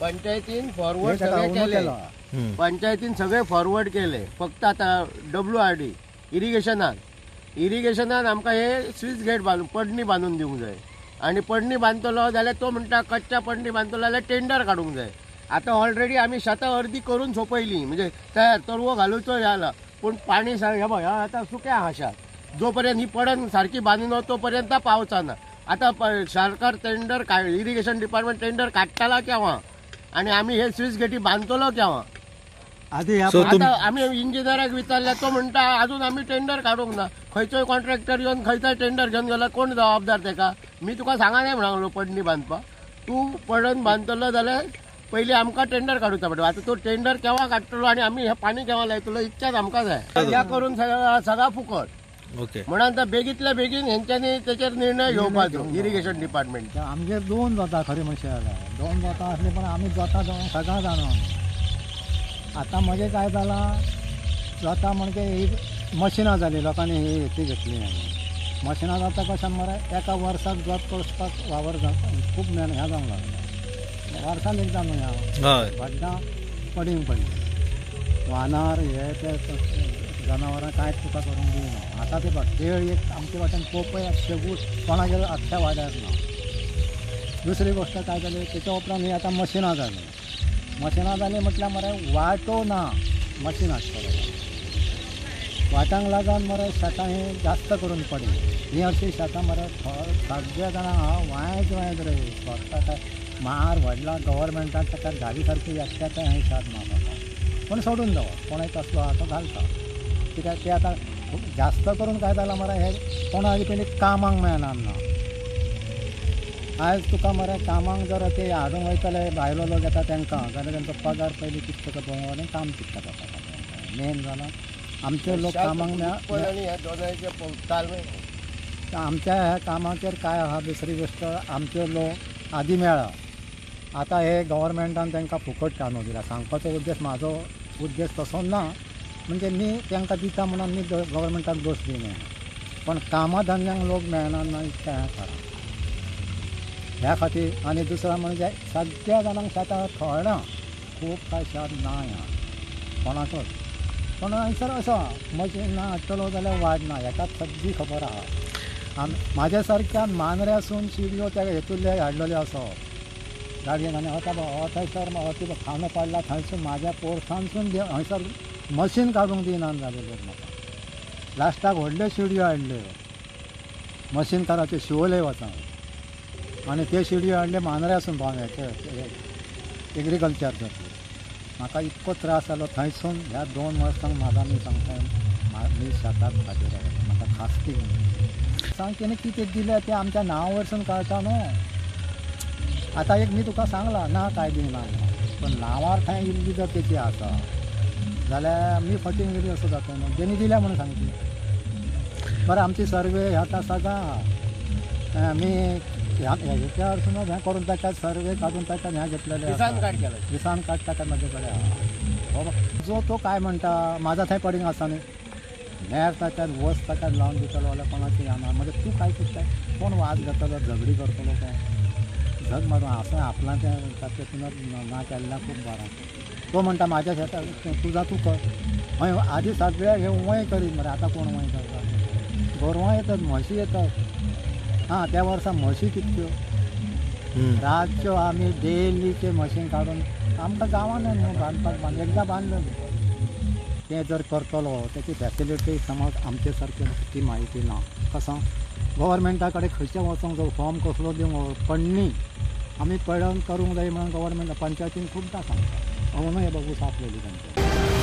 पंचायतीन फॉरवर्ड सगळे केले, पंचायतीन सगळे फॉरवर्ड केले. फक्त आतां WRD इरिगेशनान इरिगेशनान आमकां हे स्विच गेट बांदून पडणी बांदून दिवंक जाय. आनी पडणी बांदतलो जाल्यार तो म्हणटा कच्च्या पडणी बांदतलो जाल्यार टेंडर काडूंक जाय. आतां ऑलरेडी आमी शेतां अर्दी करून सोंपयली, म्हणजे तयार तरवो घालूचो जाला, पूण पाणी हे पळय आतां सुकें आहा शेत. जो पर्यंत ही पडण सारकी बांदून तो पर्यंत पावसाना. आतां सरकार टेंडर इरिगेशन डिपार्टमेंट टेंडर काडटला केव्हा आनी आमी हे स्विच गेटी बांदतलो केव्हा. आतां आमी इंजिनियराक विचारल्यार तो म्हणटा अजून आमी टेंडर काडूंक ना. खंयचोय कॉन्ट्रॅक्टर येवन खंयचोय टेंडर घेवन गेलो कोण जबाबदार तेका. मी तुका सांगा न्ही म्हणलो पडणी बांदपाक, तूं पडण बांदतलो जाल्यार पयलीं आमकां टेंडर काडूचा पडटा. आतां तो टेंडर केव्हा काडटलो आनी आमी हें पाणी केव्हा लायतलो इतक्याच आमकां जाय. ह्या करून सगळा फुकट. ओके, म्हणून आतां बेगींतल्या बेगीन हेंच्यांनी तेचेर निर्णय घेवपाचो इरिगेशन डिपार्टमेंट. आमगेर दोन जाता खरें म्हणशें जाल्यार दोन जाता आसली पण आमी जाता सगळां जाणा. आतां म्हजें काय जालां जाता म्हणजे ही मशिनां जाली, लोकांनी ही हेची घेतली. आनी मशिनां जाता कशें मरे एका वर्साक जोत कसपाक वावर खूब हें जावंक लागला. वर्सान एकदां न्हू ह्या वड्डां पडींग पडली वानार हे ते जनावरां कांयच तुका करूंक दिना. आतां ते पळय केळ एक आमचे वाटेन पोपय शेगूट कोणागेर आख्ख्या वाड्यार ना. दुसरी गोश्ट काय जाली तेच्या उपरांत ही आतां मशिनां जालीं. मशिनां जालीं म्हटल्यार मरे वांटो ना मशीन हाडटलो वाट्यांक लागून मरे शेतां ही जास्त करून पडली. ही अशी शेतां मरे सगळ्या जाणां आहा वायच वायच रे स्वता काय मार व्हडला गव्हर्मेंटान ताका घाली सारकी एकट्याचें हें शेत ना म्हाका पूण सोडून दवर कोणय कसलो आहा तो घालता. कित्याक ते आतां जास्त करून काय जालां मरे हे कोणा पयलीं कामाक मेळना ना. आयज तुका मरे कामाक जर ते हाडूंक वयतले भायलो लोक येता तांकां जाल्यार तेंचो पगार पयलीं कितको तो पळोवंक आनी काम कितको जाता. मेन जालां आमचे लोक कामाक आमच्या ह्या कामाचेर काय आहा. दुसरी गोश्ट आमचे लोक आदी मेळ्ळा आतां हे गव्हर्मेंटान तांकां फुकट कांदो दिला. सांगपाचो उद्देश म्हाजो उद्देश तसो ना, म्हणजे मी तांकां दिता म्हणून मी गव्हर्मेंटाक दोश दिना, पण कामा धंद्यांक लोक मेळना ना इतकें हें खरें ह्या खातीर. आनी दुसरो म्हणजे सगळ्या जाणांक शेतां थोडा खूब काय शेत ना ह्या कोणाकच. पण हंयसर असो मशीन ना हाडटलो जाल्यार वाड ना हेका सगळी खबर आहा. म्हाज्या सारक्या मांद्र्यासून शिडयो त्या हेतुल्ले हाडलेल्यो आसा गाडयेन. आनी आतां थंयसर ती खांदो पडला थंयसून म्हाज्या पोरसानसून हंयसर मशीन काडूंक दिना जाले लोक म्हाका. लास्टाक व्हडल्यो शिडयो हाडल्यो मशीन कराच्यो शिवोले वचोन आनी त्यो शिडयो हाडल्यो मांद्र्यासून पावून हेचे एग्रीकल्चर जातले. म्हाका इतको त्रास जालो थंयसून ह्या 2 वर्सांक म्हाका मी सांगता मी शेताक खातीर म्हाका खासकी सांग तेणी कितें दिलें तें आमच्या नांवा वरसून कळटा न्हू. आतां एक मी तुका सांगलां ना काय दिना, पण नांवार थंय इल्ली जर तेची आसा जाल्यार मी फटींग बी असो जाता न्हू. तेणी दिल्या म्हणून सांगची बरें. आमची सर्वे आतां सगळां आमी ह्या वरसून हें करून ताका सर्वे काडून ताका हें घेतलेलें किसान कार्ड केलें. किसान कार्ड ताका म्हाजे कडेन आहा. जो तो काय म्हणटा म्हाजा थंय पडींग आसा न्ही मेर ताका वस ताका लावन दितलो जाल्यार कोणाची येना. म्हणजे तूं काय चित्ताय कोण वाद घेतलो झगडी करतलो कोण झग मारून आसा आपणाचें तातूंत ना केल्लें खूब बरें. तो म्हणटा म्हाज्या शेताक तुजा तूं कर. हय आदी सगळे हे वंय करीत मरे आतां कोण वंय करता. गोरवां येतात म्हशी येतात. हां त्या वर्सा म्हशी कितक्यो रातच्यो आमी डेलीचे मशीन काडून आमकां गांवान न्हू बांदपाक बांद एकदां बांदलो तें जर करतलो तेची फॅसिलिटी समज आमचे सारके ती म्हायती ना. कसो गव्हर्मेंटा कडेन खंयचें वचोंक जाय फॉर्म कसलो दिवंक पडणी आमी पडण करूंक जाय म्हणून गव्हर्मेंट पंचायतीन खुबदां सांगता. अवूनय हे बघू सापलेली तांचे.